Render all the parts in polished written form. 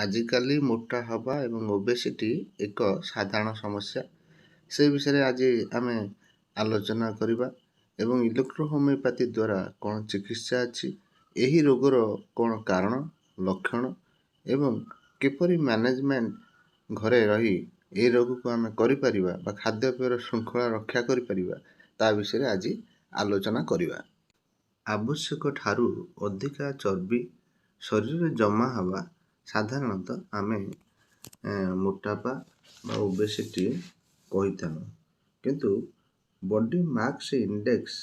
ଆଜିକାଲି ମୋଟା ହେବା ଏବଂ ଓବେସିଟି ଏକ ସାଧାରଣ ସମସ୍ୟା। ସେ ବିଷୟରେ ଆଜି ଆମେ ଆଲୋଚନା କରିବା ଏବଂ ଇଲେକ୍ଟ୍ରୋ ହୋମିଓପାଥି ଦ୍ୱାରା କ'ଣ ଚିକିତ୍ସା ଅଛି, ଏହି ରୋଗର କ'ଣ କାରଣ, ଲକ୍ଷଣ ଏବଂ କିପରି ମ୍ୟାନେଜମେଣ୍ଟ ଘରେ ରହି ଏହି ରୋଗକୁ ଆମେ କରିପାରିବା ବା ଖାଦ୍ୟପେୟର ଶୃଙ୍ଖଳା ରକ୍ଷା କରିପାରିବା, ତା ବିଷୟରେ ଆଜି ଆଲୋଚନା କରିବା। ଆବଶ୍ୟକ ଠାରୁ ଅଧିକା ଚର୍ବି ଶରୀରରେ ଜମା ହେବା ସାଧାରଣତଃ ଆମେ ମୋଟାପା ବା ଓବେସିଟି କହିଥାଉ। କିନ୍ତୁ ବଡି ମାସ୍ ଇଣ୍ଡେକ୍ସ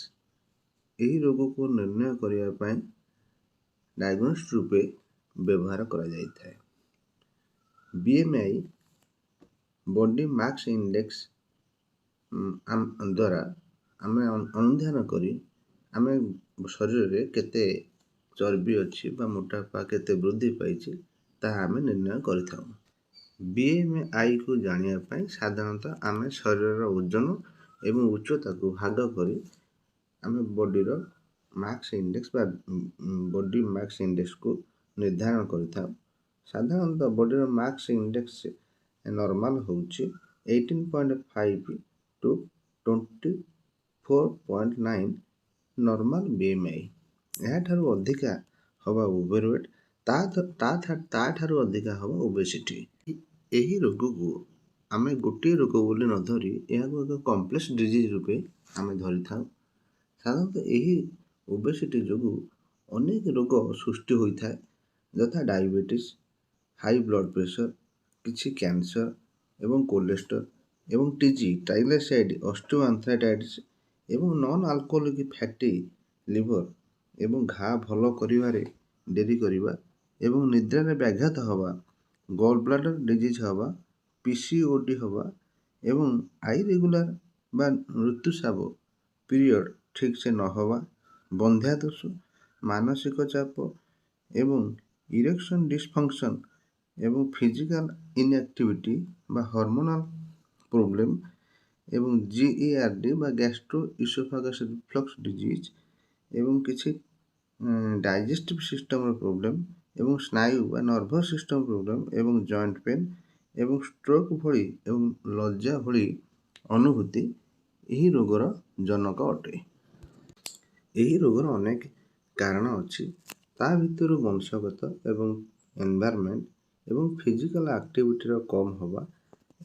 ଏହି ରୋଗକୁ ନିର୍ଣ୍ଣୟ କରିବା ପାଇଁ ଡାଇଗ୍ନୋସିସ୍ ରୂପେ ବ୍ୟବହାର କରାଯାଇଥାଏ। ବିଏମ୍ଆଇ, ବଡି ମାସ୍ ଇଣ୍ଡେକ୍ସ ଦ୍ୱାରା ଆମେ ଅନୁଧ୍ୟାନ କରି ଆମେ ଶରୀରରେ କେତେ ଚର୍ବି ଅଛି ବା ମୋଟାପା କେତେ ବୃଦ୍ଧି ପାଇଛି, ତାହା ଆମେ ନିର୍ଣ୍ଣୟ କରିଥାଉ। ବିଏମ୍ଆଇକୁ ଜାଣିବା ପାଇଁ ସାଧାରଣତଃ ଆମେ ଶରୀରର ଓଜନ ଏବଂ ଉଚ୍ଚତାକୁ ଭାଗ କରି ଆମେ ବଡ଼ିର ମାସ୍ ଇଣ୍ଡେକ୍ସ ବା ବଡି ମାସ୍ ଇଣ୍ଡେକ୍ସକୁ ନିର୍ଦ୍ଧାରଣ କରିଥାଉ। ସାଧାରଣତଃ ବଡ଼ିର ମାସ୍ ଇଣ୍ଡେକ୍ସ ନର୍ମାଲ ହେଉଛି 18.5 to 24.9 normal BMI। ଏହାଠାରୁ ଅଧିକା ହେବା ଓଭରୱେଟ୍, ତାଠାରୁ ଅଧିକା ହେବ ଓବେସିଟି। ଏହି ରୋଗକୁ ଆମେ ଗୋଟିଏ ରୋଗ ବୋଲି ନ ଧରି ଏହାକୁ ଏକ କମ୍ପ୍ଲେକ୍ସ ଡିଜିଜ୍ ରୂପେ ଆମେ ଧରିଥାଉ। ସାଧାରଣତଃ ଏହି ଓବେସିଟି ଯୋଗୁଁ ଅନେକ ରୋଗ ସୃଷ୍ଟି ହୋଇଥାଏ, ଯଥା ଡାଇବେଟିସ୍, ହାଇ ବ୍ଲଡ଼ ପ୍ରେସର, କିଛି କ୍ୟାନ୍ସର ଏବଂ କୋଲେଷ୍ଟ୍ରଲ୍ ଏବଂ ଟିଜି, ଟ୍ରାଇଗ୍ଲିସରାଇଡ଼, ଅଷ୍ଟିଓ ଆର୍ଥ୍ରାଇଟିସ୍ ଏବଂ ନନ୍ ଆଲକୋହଲିକ୍ ଫ୍ୟାଟି ଲିଭର ଏବଂ ଘା ଭଲ କରିବାରେ ଡେରି କରିବା ଏବଂ ନିଦ୍ରାରେ ବ୍ୟାଘାତ ହେବା, ଗଲ୍ ବ୍ଲାଡର ଡିଜିଜ୍ ହେବା, ପିସିଓଡି ହେବା ଏବଂ ଇରେଗୁଲାର ବା ଋତୁସ୍ରାବ ପିରିୟଡ଼ ଠିକ୍ସେ ନ ହେବା, ବନ୍ଧ୍ୟା ଦୋଷ, ମାନସିକ ଚାପ ଏବଂ ଇରେକ୍ସନ୍ ଡିସଫଙ୍କସନ୍ ଏବଂ ଫିଜିକାଲ ଇନ୍ଆକ୍ଟିଭିଟି ବା ହର୍ମୋନାଲ ପ୍ରୋବ୍ଲେମ୍ ଏବଂ ଜିଇଆରଡି ବା ଗ୍ୟାଷ୍ଟ୍ରୋ ଇସୋଫାଗସ୍ ରିଫ୍ଲକ୍ସ ଡିଜିଜ୍ ଏବଂ କିଛି ଡାଇଜେଷ୍ଟିଭ୍ ସିଷ୍ଟମର ପ୍ରୋବ୍ଲେମ୍ ଏବଂ ସ୍ନାୟୁ ବା ନର୍ଭସ୍ ସିଷ୍ଟମ୍ ପ୍ରୋବ୍ଲେମ୍ ଏବଂ ଜଏଣ୍ଟ ପେନ୍ ଏବଂ ଷ୍ଟ୍ରୋକ୍ ଭଳି ଏବଂ ଲଜ୍ଜା ଭଳି ଅନୁଭୂତି ଏହି ରୋଗର ଜନକ ଅଟେ। ଏହି ରୋଗର ଅନେକ କାରଣ ଅଛି। ତା ଭିତରୁ ବଂଶଗତ ଏବଂ ଏନଭାରମେଣ୍ଟ ଏବଂ ଫିଜିକାଲ ଆକ୍ଟିଭିଟିର କମ୍ ହେବା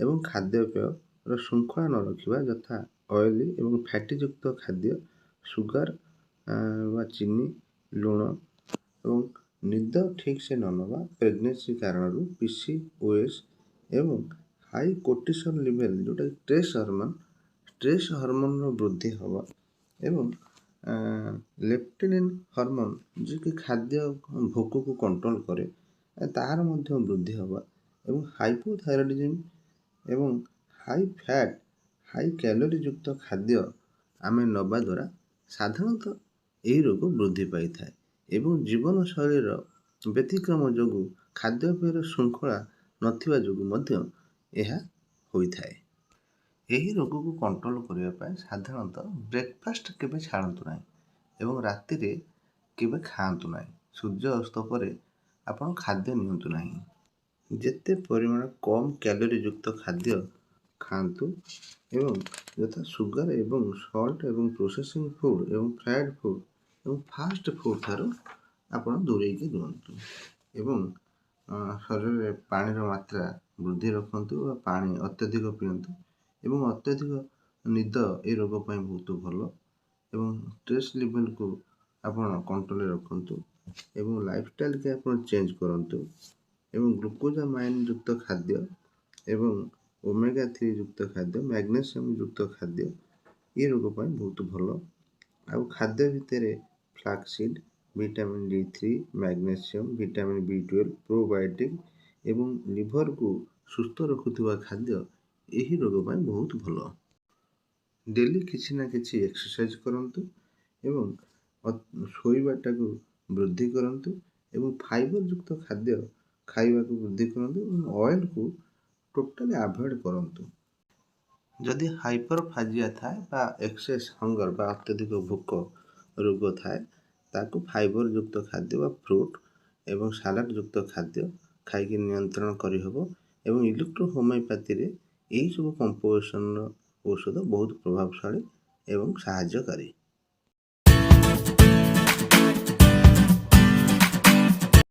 ଏବଂ ଖାଦ୍ୟପେୟର ଶୃଙ୍ଖଳା ନ ରଖିବା, ଯଥା ଅଏଲି ଏବଂ ଫ୍ୟାଟିଯୁକ୍ତ ଖାଦ୍ୟ, ସୁଗାର ବା ଚିନି, ଲୁଣ ଏବଂ ନିଦ ଠିକ୍ସେ ନ ନେବା, ପ୍ରେଗନେନ୍ସି କାରଣରୁ ପିସିଓଏସ୍ ଏବଂ ହାଇ କୋର୍ଟିସଲ୍ ଲେଭେଲ୍, ଯେଉଁଟାକି ଷ୍ଟ୍ରେସ୍ ହରମୋନ୍, ଷ୍ଟ୍ରେସ୍ ହରମୋନ୍ର ବୃଦ୍ଧି ହେବା ଏବଂ ଲେପ୍ଟିନ୍ ହରମୋନ୍, ଯିଏକି ଖାଦ୍ୟ ଭୋକକୁ କଣ୍ଟ୍ରୋଲ କରେ, ତାହାର ମଧ୍ୟ ବୃଦ୍ଧି ହେବା ଏବଂ ହାଇପୋଥାଇରଏଡ଼ିଜିମ୍ ଏବଂ ହାଇ ଫ୍ୟାଟ୍, ହାଇ କ୍ୟାଲୋରୀ ଯୁକ୍ତ ଖାଦ୍ୟ ଆମେ ନେବା ଦ୍ୱାରା ସାଧାରଣତଃ ଏହି ରୋଗ ବୃଦ୍ଧି ପାଇଥାଏ ଏବଂ ଜୀବନଶୈଳୀର ବ୍ୟତିକ୍ରମ ଯୋଗୁଁ, ଖାଦ୍ୟପେୟର ଶୃଙ୍ଖଳା ନଥିବା ଯୋଗୁଁ ମଧ୍ୟ ଏହା ହୋଇଥାଏ। ଏହି ରୋଗକୁ କଣ୍ଟ୍ରୋଲ କରିବା ପାଇଁ ସାଧାରଣତଃ ବ୍ରେକଫାଷ୍ଟ କେବେ ଛାଡ଼ନ୍ତୁ ନାହିଁ ଏବଂ ରାତିରେ କେବେ ଖାଆନ୍ତୁ ନାହିଁ। ସୂର୍ଯ୍ୟ ଅସ୍ତ ପରେ ଆପଣ ଖାଦ୍ୟ ନିଅନ୍ତୁ ନାହିଁ। ଯେତେ ପରିମାଣ କମ୍ କ୍ୟାଲୋରୀ ଯୁକ୍ତ ଖାଦ୍ୟ ଖାଆନ୍ତୁ ଏବଂ ଯଥା ସୁଗାର ଏବଂ ସଲ୍ଟ ଏବଂ ପ୍ରୋସେସିଂ ଫୁଡ଼୍ ଏବଂ ଫ୍ରାଏଡ଼୍ ଫୁଡ଼୍ ଏବଂ ଫାଷ୍ଟ ଫୁଡ଼୍ ଠାରୁ ଆପଣ ଦୂରେଇକି ରୁହନ୍ତୁ ଏବଂ ଶରୀରରେ ପାଣିର ମାତ୍ରା ବୃଦ୍ଧି ରଖନ୍ତୁ ବା ପାଣି ଅତ୍ୟଧିକ ପିଅନ୍ତୁ ଏବଂ ଅତ୍ୟଧିକ ନିଦ ଏ ରୋଗ ପାଇଁ ବହୁତ ଭଲ ଏବଂ ଷ୍ଟ୍ରେସ୍ ଲେଭେଲକୁ ଆପଣ କଣ୍ଟ୍ରୋଲରେ ରଖନ୍ତୁ ଏବଂ ଲାଇଫଷ୍ଟାଇଲକି ଆପଣ ଚେଞ୍ଜ କରନ୍ତୁ ଏବଂ ଗ୍ଲୁକୋଜାମାଇନ୍ ଯୁକ୍ତ ଖାଦ୍ୟ ଏବଂ ଓମେଗା 3 ଯୁକ୍ତ ଖାଦ୍ୟ, ମ୍ୟାଗ୍ନେସିୟମ୍ ଯୁକ୍ତ ଖାଦ୍ୟ ଏ ରୋଗ ପାଇଁ ବହୁତ ଭଲ। ଆଉ ଖାଦ୍ୟ ଭିତରେ flaxseed, vitamin D3, magnesium, vitamin B12, probiotic ଏବଂ ଲିଭରକୁ ସୁସ୍ଥ ରଖୁଥିବା ଖାଦ୍ୟ ଏହି ରୋଗ ପାଇଁ ବହୁତ ଭଲ। ଡେଲି କିଛି ନା କିଛି ଏକ୍ସରସାଇଜ କରନ୍ତୁ ଏବଂ ଶୋଇବାଟାକୁ ବୃଦ୍ଧି କରନ୍ତୁ ଏବଂ ଫାଇବର ଯୁକ୍ତ ଖାଦ୍ୟ ଖାଇବାକୁ ବୃଦ୍ଧି କରନ୍ତୁ ଏବଂ ଅଏଲକୁ ଟୋଟାଲି ଆଭଏଡ଼ କରନ୍ତୁ। ଯଦି ହାଇପରଫାଜିଆ ଥାଏ ବା ଏକ୍ସେସ୍ ହଙ୍ଗର ବା ଅତ୍ୟଧିକ ଭୋକ ରୋଗ ଥାଏ, ତାକୁ ଫାଇବର ଯୁକ୍ତ ଖାଦ୍ୟ ବା ଫ୍ରୁଟ୍ ଏବଂ ସାଲାଡ଼ ଯୁକ୍ତ ଖାଦ୍ୟ ଖାଇକି ନିୟନ୍ତ୍ରଣ କରିହେବ ଏବଂ ଇଲେକ୍ଟ୍ରୋ ହୋମିଓପାଥିରେ ଏହିସବୁ କମ୍ପୋଜିସନ୍ର ଔଷଧ ବହୁତ ପ୍ରଭାବଶାଳୀ ଏବଂ ସାହାଯ୍ୟକାରୀ।